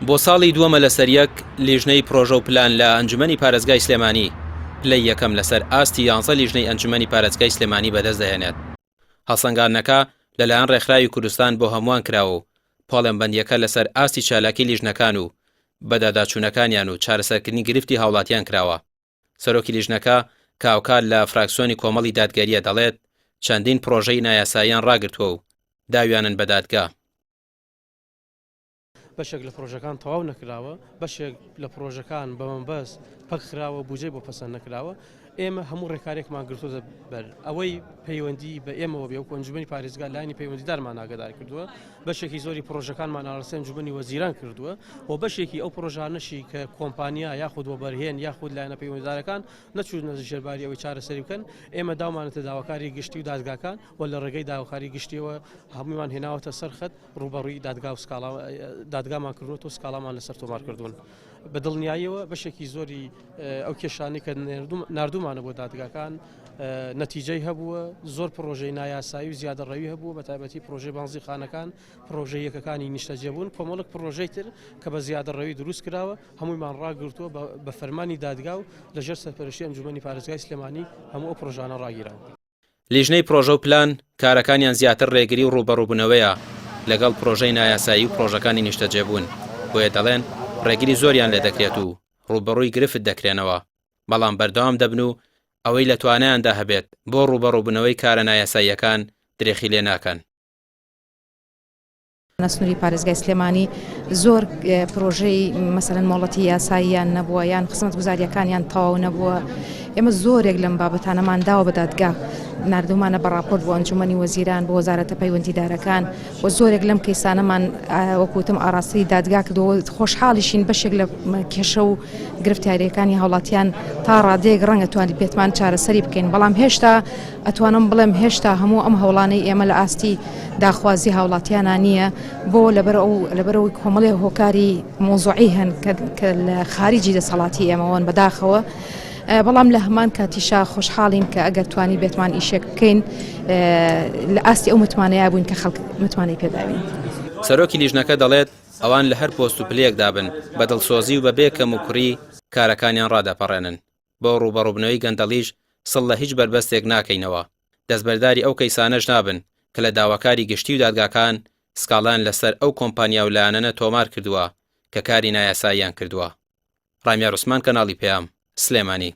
بۆ ساڵی دووەمە لەسەر یەک لیژنەی پرۆژە و پلان لە ئەنجومەنی پارێزگای سلێمانی پلەی یەکەم لەسەر ئاستی یانزە لیژنەی ئەنجومەنی پارێزگای سلێمانی بەدەست دەهێنێت. هەڵسەنگاندنەکە لەلایەن ڕێکخراوی کوردستان بۆ هەمووان کراوە و پۆڵێنبەندییەکە لەسەر ئاستی چالاکی لیژنەکان و بەداداچوونەکانیان و چارەسەرکردنی گرفتی هاوڵاتیان کراوە. سەرۆکی لیژنەکە کە هاوکات لە فراکسیۆنی کۆمەڵی دادگەرییە دەڵێت، چەندین پڕۆژەی نایاساییان ڕاگرتووە و داویانن بە دادگا. بەشێک لە پرۆژەکان تەواو نەکراوە، بەشێک لە پرۆژەکان بە مەبەست پەک خراوە، بودجەی بۆ پەسەند نەکراوە. ئێمە هەموو ڕێکارێکمان گرتووەتە بەر. ئەوەی پەیوەندی بە ئێمەوە بێ وەکو ئەنجومەنی پارێزگا لایەنی پەیوەندیدارمان ئاگادار کردووە. بەشێکی زۆری پرۆژەکانمان ئاراستەی ئەنجومەنی وەزیران کردووە و بەشێکی ئەو پرۆژانەشی کە کۆمپانیا یاخود وەبەرهێن یاخود لایەنە پەیوەندیدارەکان نەچوونە ژێرباری ئەوەی چارەسەری بکەن، ئێمە داومانەتە داواکاری گشتی و دادگاکان و لە ڕێگەی داواکاری گشتیەوە هەموویمان هێناوەتە سەر خەت. ڕووبەڕووی دادگا و سکاڵا دادگامان کردووەتەوە سکاڵامان لەسەر تۆمار کردوون. بە دڵنیاییەوە بەشێکی زۆری ئەو کێشانەی کە ناردوومانە بۆ دادگاکان نەتیجەی هەبووە، زۆر پڕۆژەی نایاسایی و زیادەڕەوی هەبووە، بە تایبەتی پڕۆژەی بانزی خانەکان، پڕۆژەی یەکەکانی نیشتەجێبوون، کۆمەڵێک پڕۆژەی تر کە بە زیادەڕەوی دروست کراوە هەموویمان ڕاگرتووە بە فەرمانی دادگا و لەژێر سەرپەرشتی ئەنجومەنی پارێزگای سلێمانی هەموو ئەو پڕۆژانە ڕاگیراون. لیژنەی پرۆژە و پلان کارەکانیان زیاتر رێگری و رووبەڕووبوونەوەیە لەگەڵ پرۆژەی نایاسایی و پرۆژەکانی نیشتەجێبوون، بۆیە دەڵێن رێگری زۆریان لێدەکرێت و رووبەڕووی گرفت دەکرێنەوە، بەڵام بەردەوام دەبن و ئەوەی لە توانایاندا هەبێت بۆ رووبەڕووبوونەوەی کارە نایاساییەکان درێخی لێناکەن. لە سنووری پارێزگای سلێمانی زۆر پرۆژەی مەسەلەن مۆڵەتی یاساییان نەبووە یان خزمەتگوزاریەکانیان تەواو نەبووە ئێمە زۆرێک لەم بابەتانەمان داوە بە دادگا نردومانە بە راپۆرت بۆ ئەنجومەنی وەزیران بۆ وەزارەتە پەیوەندیدارەکان و زۆرێک لەم کەیسانەمان وەکوتم ئاراستەی دادگا کردەوە خۆشحاڵیشین بەشێک لە کێشە و گرفتاریەکانی هاوڵاتیان تا ڕادەیەک ڕەنگە توانی پێتمان چارەسەری بکەین بەڵام هێشتا ئەتوانم بڵێم هێشتا هەموو ئەم هەوڵانەی ئێمە لە ئاستی داخوازی هاوڵاتیانا نییە بۆ لەبەر ئەو لەبەرەوەی کۆمەڵێ هۆکاری مۆزوعی هەن کە لە خاریجی دەسەڵاتی ئێمەوەن بەداخەوە بەڵام لە هەمان کاتیشا خۆشحاڵین کە ئەگەر توانی بێتمان ئیشێک بکەین لە ئاستی ئەو متمانەیە بووین کە خەڵک متمانەی پێداوین. سەرۆکی لیژنەکە دەڵێت، ئەوان لە هەر پۆست و پلەیەکدا بن، بە دڵسۆزی و بەبێ کەموکوڕی کارەکانیان ڕادەپەڕێنن. بۆ ڕووبەڕووبنەوەی گەندەڵیش سڵ لە هیچ بەربەستێک ناکەینەوە، دەستبەرداری ئەو کەیسانەش نابن کە لە داواکاری گشتی و دادگاکان سکاڵایان لەسەر ئەو کۆمپانیا و لایەنانە تۆمار کردووە کە کاری نایاساییان کردووە. ڕامیار عوسمان کەناڵی پەیام، سلێمانی.